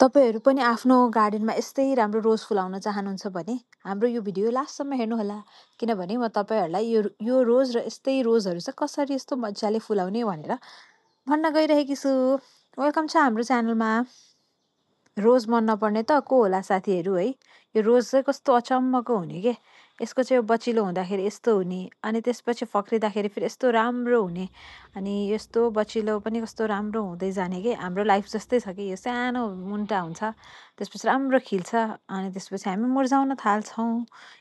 तपाईँहरू पनि आफ्नो गार्डनमा यस्तै राम्रो रोज फुलाउन चाहनुहुन्छ भने हाम्रो यो भिडियो लास्टसम्म हेर्नुहोला। किनभने म तपाईँहरूलाई यो रोज र यस्तै रोजहरू चाहिँ कसरी यस्तो मजाले फुलाउने भनेर भन्न गइरहेकी छु। वेलकम छ हाम्रो च्यानलमा। रोज मन नपर्ने त को होला साथीहरू है। यो रोज चाहिँ कस्तो अचम्मको हुने के। यसको चाहिँ बचिलो हुँदाखेरि यस्तो हुने, अनि त्यसपछि फक्रिँदाखेरि फेरि यस्तो राम्रो हुने, अनि यस्तो बचिलो पनि कस्तो राम्रो हुँदै जाने के। हाम्रो लाइफ जस्तै छ कि यो सानो मुन्टा हुन्छ, त्यसपछि राम्रो खिल्छ, अनि त्यसपछि हामी मुर्झाउन थाल्छौँ।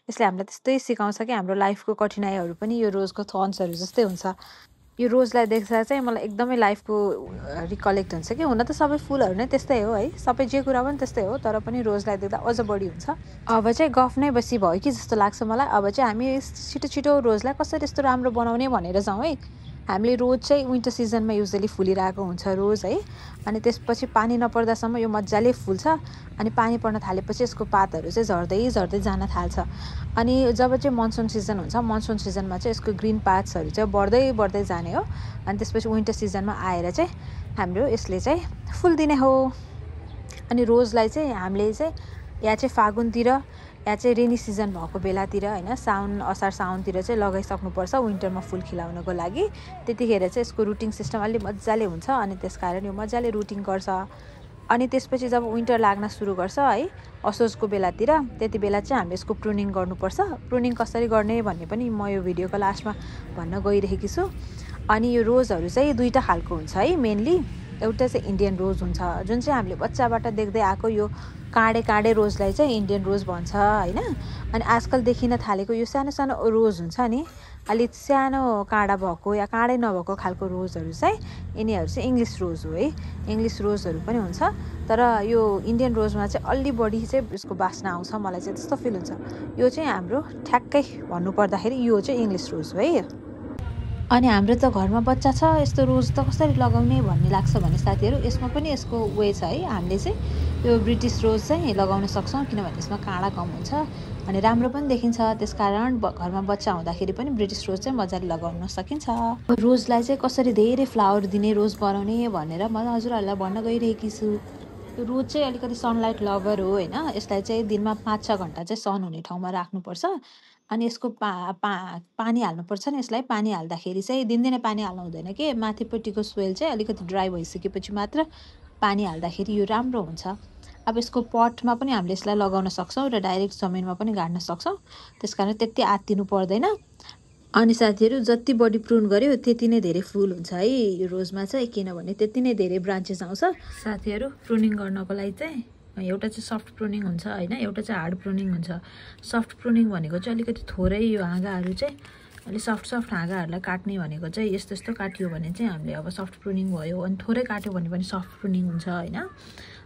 यसले हामीलाई त्यस्तै सिकाउँछ कि हाम्रो लाइफको कठिनाइहरू पनि यो रोजको थर्न्सहरू जस्तै हुन्छ। यो रोजलाई देख्दा चाहिँ मलाई एकदमै लाइफको रिकलेक्ट हुन्छ कि। हुन त सबै फुलहरू नै त्यस्तै हो है, सबै जे कुरा पनि त्यस्तै हो, तर पनि रोजलाई देख्दा अझ बढी हुन्छ। अब चाहिँ गफ नै बेसी भयो कि जस्तो लाग्छ मलाई। अब चाहिँ हामी छिटो छिटो रोजलाई कसरी यस्तो राम्रो बनाउने भनेर जाउँ है। हामीले रोज चाहिँ विन्टर सिजनमा युजली फुलिरहेको हुन्छ रोज है, अनि त्यसपछि पानी नपर्दासम्म यो मजाले फुल्छ, अनि पानी पर्न थालेपछि यसको पातहरू चाहिँ झर्दै झर्दै जान थाल्छ। अनि जब चाहिँ मनसुन सिजन हुन्छ, मनसुन सिजनमा चाहिँ यसको ग्रिन पार्ट्सहरू चाहिँ बढ्दै बढ्दै जाने हो, अनि त्यसपछि विन्टर सिजनमा आएर चाहिँ हाम्रो यसले चाहिँ फुल्दिने हो। अनि रोजलाई चाहिँ हामीले चाहिँ या चाहिँ फागुनतिर या चाहिँ रेनी सिजन भएको बेलातिर होइन, साउन असार साउनतिर चाहिँ लगाइसक्नुपर्छ विन्टरमा फुल खिलाउनको लागि। त्यतिखेर चाहिँ यसको रुटिङ सिस्टम अलि मजाले हुन्छ, अनि त्यसकारण यो मजाले रुटिङ गर्छ। अनि त्यसपछि जब विन्टर लाग्न सुरु गर्छ है, असोजको बेलातिर, त्यति बेला चाहिँ हामीले यसको प्रुनिङ गर्नुपर्छ। प्रुनिङ कसरी गर्ने भन्ने पनि म यो भिडियोको लास्टमा भन्न गइरहेकी छु। अनि यो रोजहरू चाहिँ दुईवटा खालको हुन्छ है मेनली। एउटा चाहिँ इन्डियन रोज हुन्छ, जुन चाहिँ हामीले बच्चाबाट देख्दै आएको यो काँडे काँडे रोजलाई चाहिँ इन्डियन रोज भन्छ होइन। अनि आजकल देखिन थालेको यो सानो सानो रोज हुन्छ नि, अलिक सानो काँडा भएको या काँडै नभएको खालको रोजहरू चाहिँ यिनीहरू चाहिँ इङ्ग्लिस रोज हो है। इङ्ग्लिस रोजहरू पनि हुन्छ, तर यो इन्डियन रोजमा चाहिँ अलि बढी चाहिँ यसको बास्ना आउँछ, मलाई चाहिँ त्यस्तो फिल हुन्छ। यो चाहिँ हाम्रो ठ्याक्कै भन्नुपर्दाखेरि यो चाहिँ इङ्ग्लिस रोज हो है। अनि हाम्रो त घरमा बच्चा छ, यस्तो रोज त कसरी लगाउने भन्ने लाग्छ भने साथीहरू, यसमा पनि यसको वे छ है। हामीले चाहिँ यो ब्रिटिस रोज चाहिँ लगाउन सक्छौँ, किनभने यसमा काँडा कम हुन्छ अनि राम्रो पनि देखिन्छ। त्यसकारण घरमा बच्चा हुँदाखेरि पनि ब्रिटिस रोज चाहिँ मजाले लगाउन सकिन्छ। रोजलाई चाहिँ कसरी धेरै फ्लावर दिने रोज बनाउने भनेर म हजुरहरूलाई भन्न गइरहेकी छु। रोज चाहिँ अलिकति सनलाइट लभर हो होइन। यसलाई चाहिँ दिनमा 5-6 घन्टा चाहिँ सन हुने ठाउँमा राख्नुपर्छ। अनि यसको पानी हाल्नुपर्छ नि। यसलाई पानी हाल्दाखेरि चाहिँ दिनदिनै पानी हाल्नु हुँदैन कि। माथिपट्टिको सोइल चाहिँ अलिकति ड्राई भइसकेपछि मात्र पानी हाल्दाखेरि यो राम्रो हुन्छ। अब यसको पटमा पनि हामीले यसलाई लगाउन सक्छौँ र डाइरेक्ट जमिनमा पनि गाड्न सक्छौँ, त्यसकारण त्यति आत्तिनु पर्दैन। अनि साथीहरू जति बढी प्रुन गर्यो त्यति नै धेरै फुल हुन्छ है यो रोजमा चाहिँ, किनभने त्यति नै धेरै ब्रान्चेस आउँछ। साथीहरू प्रुनिङ गर्नको लागि चाहिँ एउटा चाहिँ सफ्ट प्रुनिङ हुन्छ होइन, एउटा चाहिँ हार्ड प्रुनिङ हुन्छ। सफ्ट प्रुनिङ भनेको चाहिँ अलिकति थोरै यो हाँगाहरू चाहिँ अलिक सफ्ट हाँगाहरूलाई काट्ने भनेको चाहिँ यस्तो यस्तो काटियो भने चाहिँ हामीले अब सफ्ट प्रुनिङ भयो, अनि थोरै काट्यो भने पनि सफ्ट प्रुनिङ हुन्छ होइन।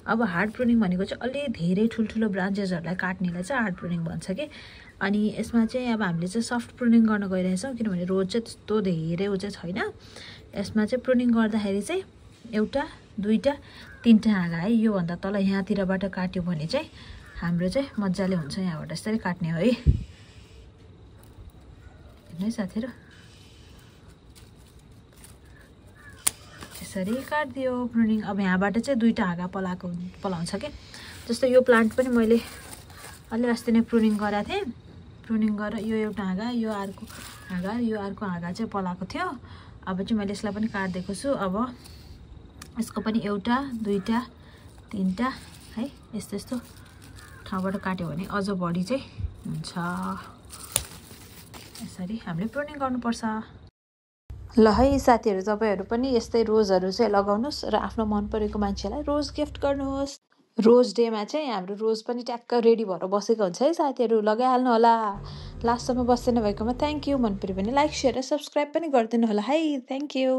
अब हार्ड प्रुनिङ भनेको चाहिँ अलि धेरै ठुल्ठुलो ब्रान्चेसहरूलाई काट्नेलाई चाहिँ हार्ड प्रुनिङ भन्छ कि। अनि यसमा चाहिँ अब हामीले चाहिँ सफ्ट प्रुनिङ गर्न गइरहेछौँ, किनभने रोज चाहिँ त्यस्तो धेरै ऊ चाहिँ छैन। यसमा चाहिँ प्रुनिङ गर्दाखेरि चाहिँ एउटा, दुईवटा, तिनवटा हाँगा है, योभन्दा तल यहाँतिरबाट काट्यो भने चाहिँ हाम्रो चाहिँ मजाले हुन्छ। यहाँबाट यसरी काट्ने हो है। हेर्नु है साथीहरू, यसरी काटिदियो प्रुनिङ। अब यहाँबाट चाहिँ दुईवटा हाँगा पलाउँछ क्या। जस्तो यो प्लान्ट पनि मैले अलि अस्ति नै प्रुनिङ गरेको थिएँ। प्रुनिङ गरेर यो एउटा हाँगा, यो अर्को हाँगा, यो अर्को हाँगा चाहिँ पलाएको थियो। अब चाहिँ मैले यसलाई पनि काटिदिएको छु। अब यसको पनि एउटा, दुईवटा, तिनवटा है, यस्तो यस्तो ठाउँबाट काट्यो भने अझ बढी चाहिँ हुन्छ। यसरी हामीले प्रुनिङ गर्नुपर्छ। ल है साथीहरू, तपाईँहरू पनि यस्तै रोजहरू चाहिँ लगाउनुहोस् र आफ्नो मन परेको मान्छेलाई रोज गिफ्ट गर्नुहोस्। रोज डेमा चाहिँ हाम्रो रोज पनि ट्याक्क रेडी भएर बसेको हुन्छ है साथीहरू, लगाइहाल्नु होला। लास्टसम्म बस्दैन भएकोमा थ्याङ्क यू। मन पऱ्यो भने लाइक, सेयर र सब्सक्राइब पनि गरिदिनु होला है। Thank you.